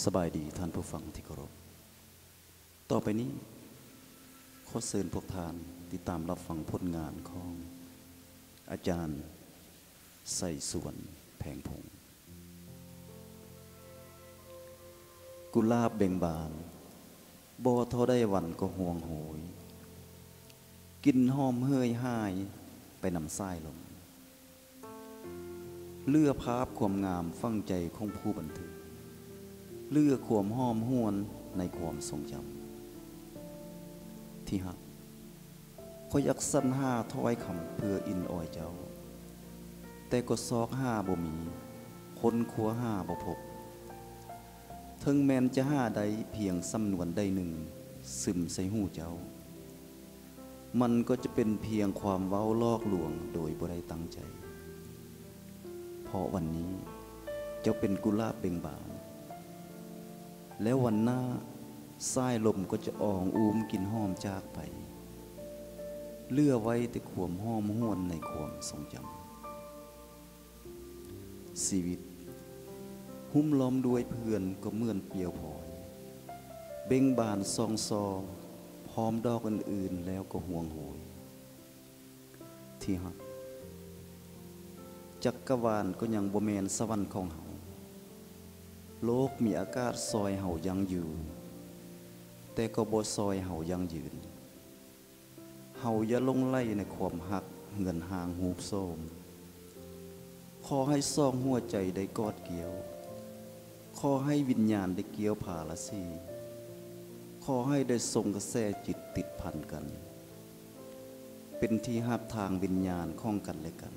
ສະບາຍດີທ່ານຜູ້ຟັງທີ່ເຄົາລົບ. ຕໍ່ໄປນີ້ ຂໍເຊີນພວກທ່ານຕິດຕາມຮັບຟັງຜົນງານຂອງອາຈານ ໄຊສວນ ແພງພົງ. ກຸຫຼາບເບັ່ງບານ ບໍ່ທໍ່ໃດວັນກໍຮ່ວງໂຫຍ, ກິ່ນຫອມເຫີຍຫາຍໄປນຳສາຍລົມ. ເຫຼືອພາບຄວາມງາມຝັງໃຈຂອງຜູ້ບັນທຶກ, ເຫຼືອຄວາມຫອມຫວນໃນຄວາມຊົງຈຳ. ທີ່ຮັກ, ຂ້ອຍຢາກສັນຫາຖ້ອຍຄຳເພື່ອອິ້ນອອຍເຈົ້າ, ແຕ່ກໍຊອກຫາບໍ່ມີ, ຄົ້ນຄວ້າຫາບໍ່ພົບ. ເຖິງແມ່ນຈະຫາໄດ້ພຽງສຳນວນໃດໜຶ່ງຊຶມໃສ່ຫູເຈົ້າ, ມັນກໍຈະເປັນພຽງຄວາມເວົ້າຫຼອກລວງໂດຍບໍ່ໄດ້ຕັ້ງໃຈ. ເພາະວັນນີ້ເຈົ້າເປັນກຸຫຼາບເບັ່ງບານ, ແລ້ວວັນໜ້າສາຍລົມກໍຈະອອງອູ້ມກິ່ນຫອມຈາກໄປ, ເຫຼືອໄວ້ແຕ່ຄວາມຫອມຫວນໃນຄວາມຊົງຈຳ. ຊີວິດຫຸ້ມລ້ອມດ້ວຍເພື່ອນກໍເໝືອນປ່ຽວພອຍ, ເບັ່ງບານຊ່ອງຊໍ ພ້ອມດອກອື່ນໆແລ້ວກໍຮ່ວງໂຫຍ. ທີ່ຮັກ, ຈັກກະວານກໍຍັງບໍ່ແມ່ນສະຫວັນຂອງເຮົາ, ໂລກມີອາກາດຊ່ອຍເຮົາຢັ້ງຢືນ, ແຕ່ກໍບໍ່ຊ່ອຍເຮົາຢັ້ງຢືນ. ເຮົາຢ່າຫຼົງໄຫຼໃນຄວາມຮັກເຮືອນຮ່າງຮູບໂສມ. ຂໍໃຫ້ສອງຫົວໃຈໄດ້ກອດກ່ຽວ, ຂໍໃຫ້ວິນຍານໄດ້ກ່ຽວພາລາສີ, ຂໍໃຫ້ໄດ້ສົ່ງກະແສຈິດຕິດພັນກັນ, ເປັນທີ່ຮັບທາງວິນຍານຂອງກັນແລະກັນ,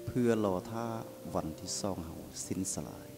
ເພື່ອລໍຖ້າວັນທີ່ສອງເຮົາສິ້ນສະຫຼາຍ.